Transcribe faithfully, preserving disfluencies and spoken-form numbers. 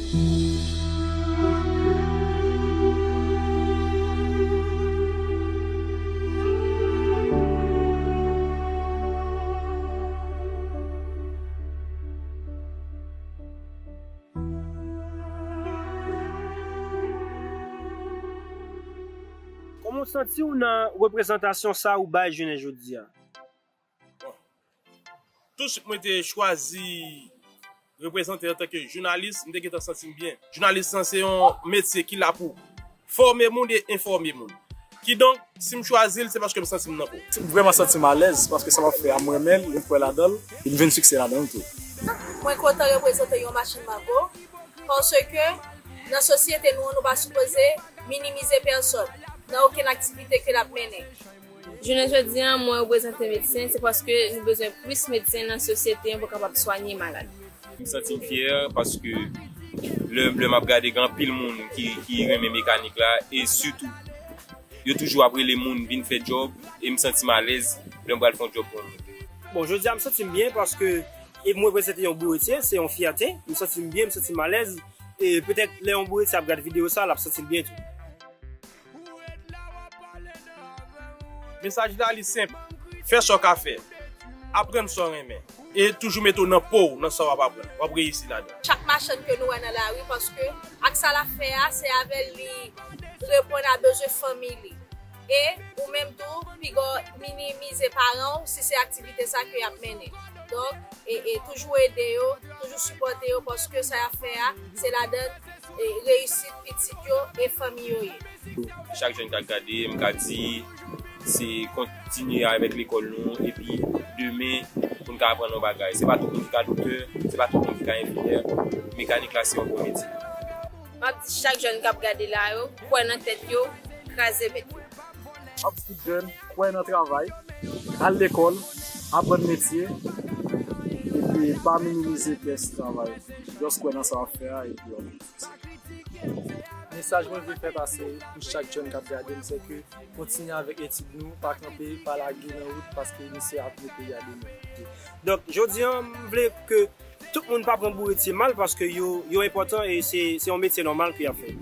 Kòman w santi w nan reprezantasyon sa ou bay jounen jodi a? Bon. Tousuit mwen te chwazi reprezante antanke jounalis, m te gentan santi m byen. Jounalis lan se yon metye ki la pou fòme moun e enfòme moun. Kidonk, si m chwazi l, se paske m santi m nan po. M vrèman santi m alèz, paske sa m ap fè a, m renmen l, m kwè ladan l, e m jwenn siksè ladan l tou. Mwen kontan reprezante yon machann mango, paske nan sosyete nou an, nou pa sipoze minimize pèsòn nan okenn aktivite ke l ap mennen. Jounen jodi a, mwen reprezante medsen, se paske nou bezwen plis medsen nan sosyete an pou kapab swanye malad. M santi m fyè paske lè, lè m ap gade, gen anpil moun ki, ki renmen mekanik la, e sitou, yo toujou ap rele moun vin fè djòb, e m santi m alèz lè m pral fè yon djòb pou yon moun. Bon, jodi a, m santi m byen paske e m reprezante yon bouretye, se yon fyète. M santi m byen, m santi m alèz. E petèt, lè yon bouretye ap gade videyo sa, l ap santi l byen tou. Mesaj la, li senp. Fè sa w ka fè. Aprann sa w renmen. E toujou mete w nan po w, nan sa w ap aprann. W ap reyisi ladan. Chak machann ke nou wè nan lari, paske ak sa l ap fè a, se avè l li reponn a bezwen fanmi li. E ou menm tou, piga w minimize paran w si se aktivite sa ke y ap mennen. Donk, e, e toujou ede yo, toujou sipòte yo, paske sa y ap fè a, se ladan, e, reyisit pitit yo e fanmi yo ye. Chak jèn k ap gade, m ka di, se kontinye avèk lekòl nou, epi demen, pou n ka aprann yon bagay. Se pa tout moun ki ka doktè, se pa tout moun ki ka enfimyè. Mekanik la, se yon bon metye. M ap di chak jèn k ap gade la yo, kwè nan tèt yo, kraze mèt yo. M ap di tout jèn, kwè nan travay, al lekòl, aprann metye, epi pa minimize pyès travay. Just kwè nan sa w ap fè a, epi w ap reyisi. Mesaj mwen vle fè pase pou chak jèn k ap gade m, se ke kontinye avèk etid nou, pa kanpe, pa lage nan wout, paske nou se avni peyi a demen. Donk, jodi a, m vle ke tout moun pa pran bouretye mal, paske yo, yo enpòtan e se, se yon metye nòmal ke y ap fè.